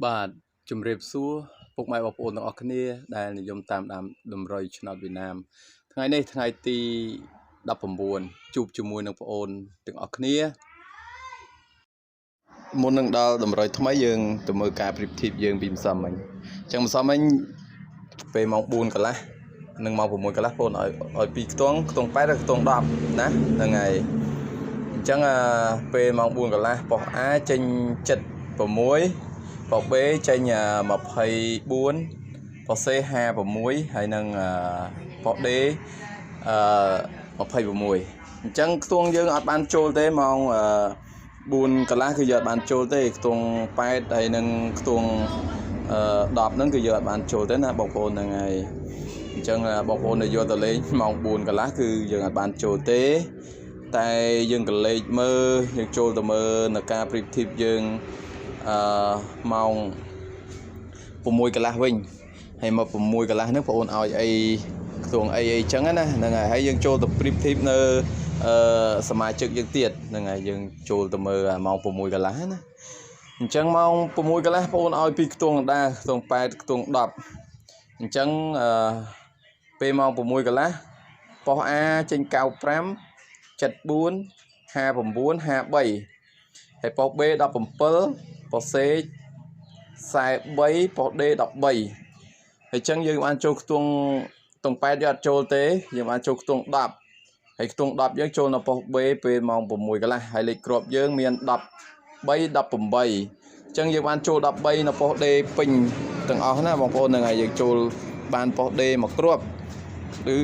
បាទជំរាបសួរពុកម៉ែបងប្អូនទាំងអស់គ្នាដែលនិយមតាមដានតម្រុយឆ្នោតវៀតណាមថ្ងៃនេះថ្ងៃទី19ជួបជាមួយនឹងបងប្អូនទាំងអស់គ្នាមុននឹងដល់តម្រុយថ្មីយើងទៅមើលការប្រៀបធៀបយើងពីម្សិលមិញអញ្ចឹងម្សិលមិញពេលម៉ោង4កន្លះនិងម៉ោង6កន្លះបងប្អូនឲ្យ2ខ្ទង់ខ្ទង់8ឬខ្ទង់10ណាហ្នឹងហើយអញ្ចឹងពេលម៉ោង4កន្លះប៉ុស្តិ៍ A ចេញ76ប៉ុស្តិ៍ B ចេញ24ប៉ុស្តិ៍ C 56ហើយនិងប៉ុស្តិ៍ D អឺ26អញ្ចឹងខ្ទង់យើងអត់បានចូលទេម៉ោង4កន្លះគឺយើងអត់បានចូលទេខ្ទង់8ហើយនិងខ្ទង់10ហ្នឹងគឺយើងអត់បានចូលទេណាបងប្អូនហ្នឹងហើយអញ្ចឹងបងប្អូនដែលយកទៅលេងម៉ោង4កន្លះគឺយើងអត់បានចូលទេតែយើងក៏លេខមើលយើងចូលទៅមើលនៅការប្រៀបធៀបយើងអឺម៉ោង6កន្លះវិញហើយមក6កន្លះហ្នឹងបងប្អូនឲ្យអីខ្ទង់អីអីចឹងណាហ្នឹងហើយហើយយើងចូលទៅប្រៀបធៀបនៅអឺសមាជិកយើងទៀតហ្នឹងហើយយើងចូលទៅមើលម៉ោង6កន្លះណាអញ្ចឹងម៉ោង6កន្លះបងប្អូនឲ្យពីខ្ទង់ដែរខ្ទង់8ខ្ទង់10អញ្ចឹងអឺពេលម៉ោង6កន្លះប៉ុស្តិ៍ A ចេញ95 74 59 53ហើយប៉ុស្តិ៍ B 17ប៉ុស្តិ៍ C 43ប៉ុស្តិ៍ D 13ហើយចឹងយើងបានចូលខ្ទង់ខ្ទង់8យើងអត់ចូលទេយើងបានចូលខ្ទង់10ហើយខ្ទង់10យើងចូលនៅប៉ុស្តិ៍ B ពេលម៉ោង6កន្លះហើយលេខគ្រាប់យើងមាន13 18អញ្ចឹងយើងបានចូល13នៅប៉ុស្តិ៍ D ពេញទាំងអស់ណាបងប្អូនហ្នឹងហើយយើងចូលបានប៉ុស្តិ៍ D មកគ្រាប់ឬ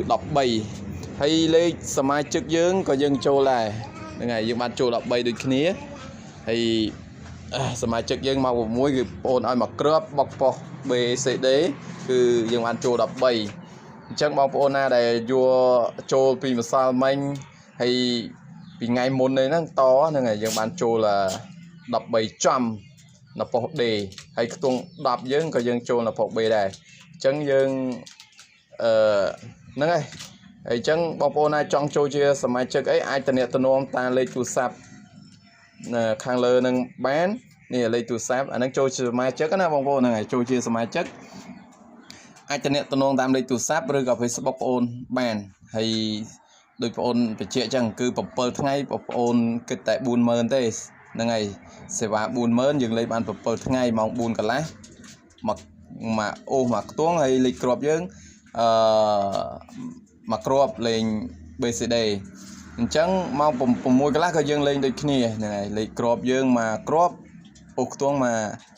13ហើយលេខសមាជិកយើងក៏យើងចូលដែរហ្នឹងហើយយើងបានចូល13ដូចគ្នាហើយសមាជិកយើងមក6គឺបងប្អូនឲ្យមកគ្រាប់បុកប៉ុស្តិ៍ B C D គឺយើងបានចូល13អញ្ចឹងបងប្អូនណាដែលយកចូលពីម្សិលមិញហើយពីថ្ងៃមុននេះហ្នឹងតហ្នឹងហើយយើងបានចូល13ចំនៅប៉ុស្តិ៍ D ហើយខ្ទង់10យើងក៏យើងចូលនៅប៉ុស្តិ៍ B ដែរអញ្ចឹងយើងអឺហ្នឹងហើយហើយអញ្ចឹងបងប្អូនណាចង់ចូលជាសមាជិកអីអាចតំណតំណងតាមលេខទូរស័ព្ទនៅខាងលើនឹងបាននេះលេខទូរស័ព្ទអាហ្នឹងចូលជាសមាជិកណាបងប្អូនហ្នឹងហើយចូលជាសមាជិកអាចតំណតំណងតាមលេខទូរស័ព្ទឬក៏ Facebook បងប្អូនបានហើយដោយបងប្អូនបញ្ជាក់អញ្ចឹងគឺ7ថ្ងៃបងប្អូនគិតតែ40000ទេហ្នឹងហើយសេវា40000យើងលេងបាន7ថ្ងៃម៉ោង4កន្លះមកមកអូសមកខ្ទង់ហើយលេខគ្រាប់យើងអឺមកគ្រាប់លេង BCD អញ្ចឹងម៉ោង6កន្លះក៏យើងលេងដូចគ្នាហ្នឹងហើយលេខគ្រាប់យើងមកគ្រាប់អូសខ្ទង់មក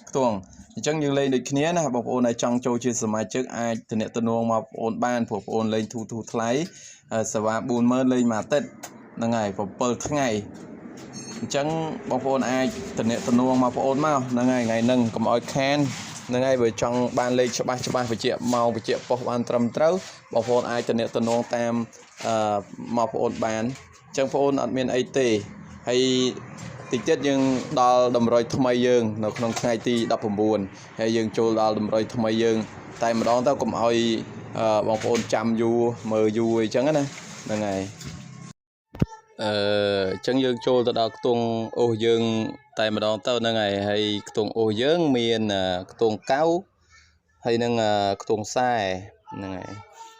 ខ្ទង់អញ្ចឹងយើងលេងដូចគ្នាណាបងប្អូនដែលចង់ចូលជាសមាជិកអាចទំនាក់ទំនងមកបងប្អូនបានព្រោះបងប្អូនលេងធូរធូរថ្លៃសេវា40000លេងមួយអាទិត្យហ្នឹងហើយ7ថ្ងៃអញ្ចឹងបងប្អូនអាចទំនាក់ទំនងមកបងប្អូនមកហ្នឹងហើយថ្ងៃហ្នឹងកុំឲ្យខានហ្នឹងហើយបើចង់បានលេខច្បាស់ច្បាស់បញ្ជាក់ម៉ោងបញ្ជាក់ប៉ុស្តិ៍បានត្រឹមត្រូវបងប្អូនអាចទំនាក់ទំនងតាមអឺមកបងប្អូនបានអញ្ចឹងបងប្អូនអត់មានអីទេហើយតិចទៀតយើងដល់តម្រុយថ្មីយើងនៅក្នុងថ្ងៃទី19ហើយយើងចូលដល់តម្រុយថ្មីយើងតែម្ដងទៅកុំឲ្យបងប្អូនចាំយូរមើលយូរអីចឹងណាហ្នឹងហើយអឺអញ្ចឹងយើងចូលទៅដល់ខ្ទង់អូសយើងតែម្ដងទៅហ្នឹងហើយហើយខ្ទង់អូសយើងមានខ្ទង់កៅហើយនឹងខ្ទង់ខ្សែហ្នឹងហើយ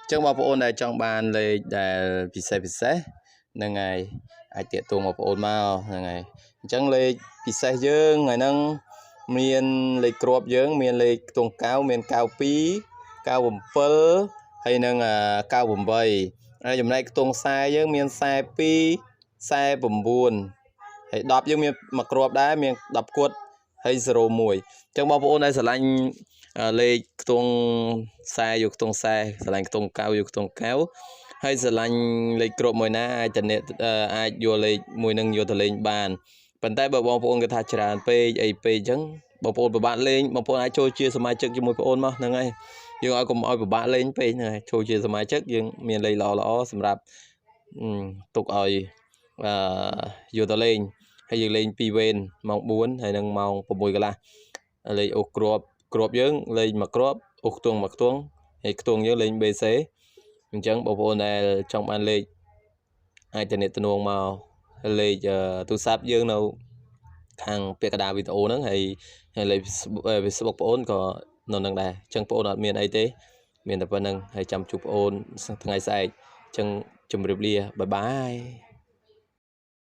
អញ្ចឹងបងប្អូនដែលចង់បានលេខដែលពិសេសពិសេសហ្នឹងហើយអាចទាក់ទងបងប្អូនមកហ្នឹងហើយអញ្ចឹងលេខពិសេសយើងថ្ងៃហ្នឹងមានលេខគ្រាប់យើង មានលេខខ្ទង់កៅមាន92 97ហើយនឹង98ហើយចំណែកខ្ទង់ខ្សែយើងមាន42 49ហើយ10យើងមានមួយគ្រាប់ដែរមាន10គត់ហើយ01អញ្ចឹងបងប្អូនដែលស្រឡាញ់លេខខ្ទង់ខ្សែយកខ្ទង់ខ្សែស្រឡាញ់ខ្ទង់កៅយកខ្ទង់កៅហើយស្រឡាញ់លេខគ្រាប់មួយណាអាចតអាចយកលេខមួយនឹងយកទៅលេងបានប៉ុន្តែបើបងប្អូនគេថាច្រើនពេកអីពេកអញ្ចឹងបងប្អូនពិបាកលេងបងប្អូនអាចចូលជាសមាជិកជាមួយបងប្អូនមកហ្នឹងហើយយើងឲ្យកុំឲ្យពិបាកលេងពេកហ្នឹងហើយចូលជាសមាជិកយើងមានលេខល្អល្អសម្រាប់ទុកឲ្យអឺយកទៅលេងហើយយើងលេង2វេនម៉ោង4ហើយនិងម៉ោង6កន្លះលេខអូសគ្រាប់គ្រាប់យើងលេងមួយគ្រាប់អូសខ្ទង់មួយខ្ទង់ហើយខ្ទង់យើងលេង BC អញ្ចឹងបងប្អូនដែលចង់បានលេខអាចទំនាក់ទំនងមកលេខទូរស័ព្ទយើងនៅ ខាងពាក្យកណ្ដាលវីដេអូហ្នឹងហើយ ហើយលេខ Facebook បងអូនក៏នៅនឹងដែរ។ អញ្ចឹងបងអូនអត់មានអីទេ មានតែប៉ុណ្្នឹងហើយ ចាំជួបបងអូនថ្ងៃស្អែក។ អញ្ចឹងជម្រាបលា បាយបាយ។